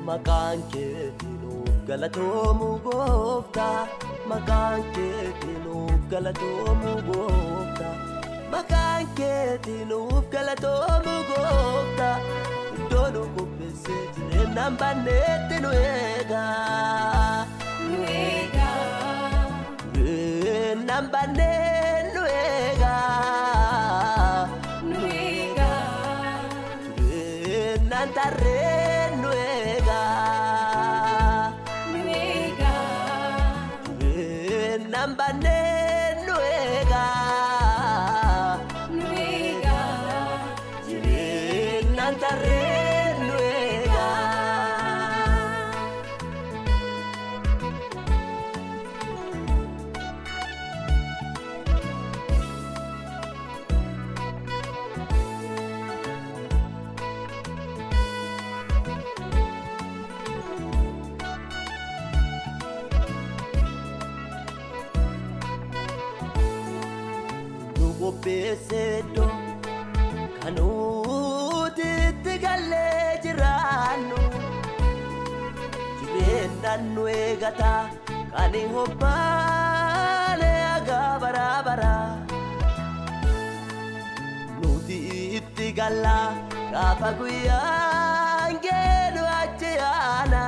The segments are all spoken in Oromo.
Maqaan keetii nuuf galatoomu gooftaa. Maqaan keetii nuuf galatoomu gooftaa. Maqaan keetii nuuf galatoomu gooftaa. Iddoo nu qopheessee jireenyaan banneetti nu eegaa. Nu eegaa. Jireenyaan bannee nu eegaa. Nu eegaa. Jireenyaan tarree nu eegaa. Nu eegaa. Jireenyaan bannee nu eegaa. Nu eegaa. Jireenyaan tarree nu eegaa. Nu qopheessee iddoo kan nuti itti gallee jiraannu. Jireenyaan nu eegata kan hin hobbaane haga bara bara. Nuti itti galla gaafa guyyaan geenu achi yaana.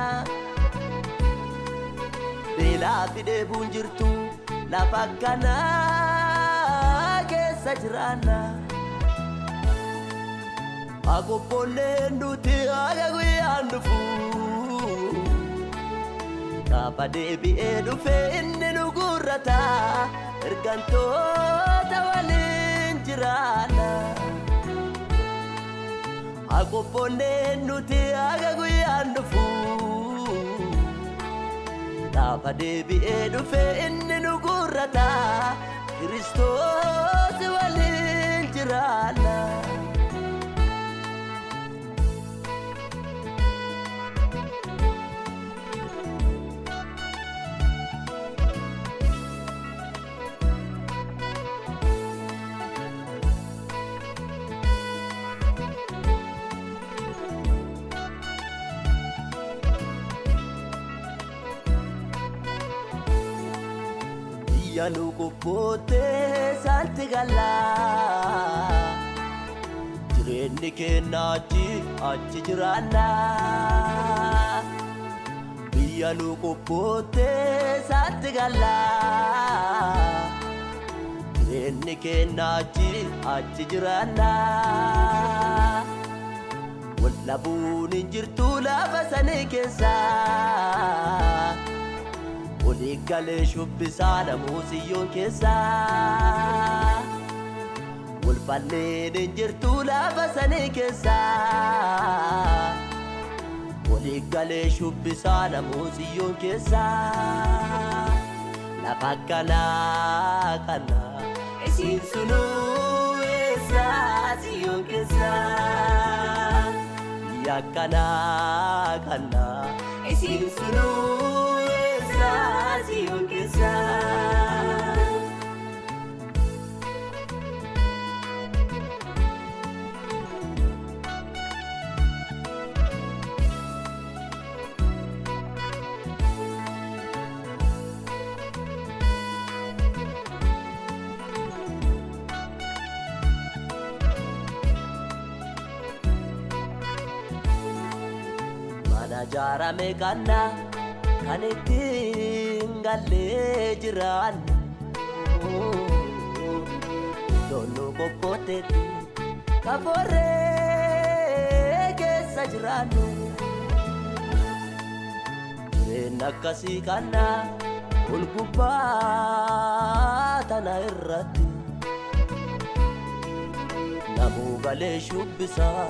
Beelaa fi dheebuun jirtu lafa akkanaa keessa jiraanna. Akobboolleen nuti haga guyyaan dhufu. Gaafa deebi'ee dhufee inni nu guurrata. Ergantoota waliin jiraanna. Akobboolleen nuti haga guyyaan dhufu. Gaafa deebi'ee dhufee inni nu guurrata. Kiristoos waliin jiraanna. Biyya nu qophoottee saanti gallaa. Jireenyi keenya achi achi jiraanna. Biyya nu qophoottee saanti gallaa. Jireenyi keenya achi achi jiraanna. Wal dhabuun hin jirtu lafa sanii keessa. Olii galee shubbisaa namuu keessa. Wal falleen hin jirtu lafa sanii keessa. Olii galee shubbisaa namuu keessa. Lafa akkanaa kana isiin sunuu eessa siyyoon keessa. Biyya akkanaa kana isiin sunuu eessa siyyoon keessa. Mana ijaarame kana kan ittiin gallee jiraannu. Iddoon nu qoqqootetti kafoorree keessa jiraannu. Jireenya akkasii kana ol gubbaa tana irratti. Namuu galee shubbisaa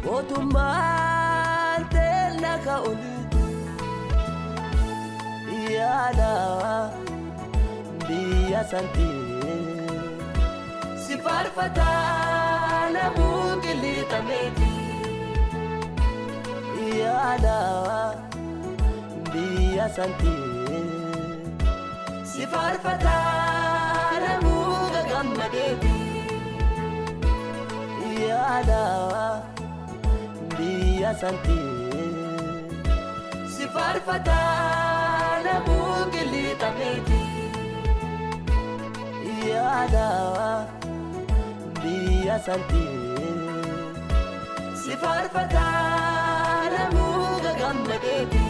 mootummaan teella ka'oliitu. Yaada biyya santii si faarfataa namuu qillixameeti. Yaada biyya santii si faarfataa namuu gagammadeeti. Yaada biyya santii. Faarfataa namuu qillixameeti. Yaada biyya santii. Si faarfataa namuu gagammadeeti.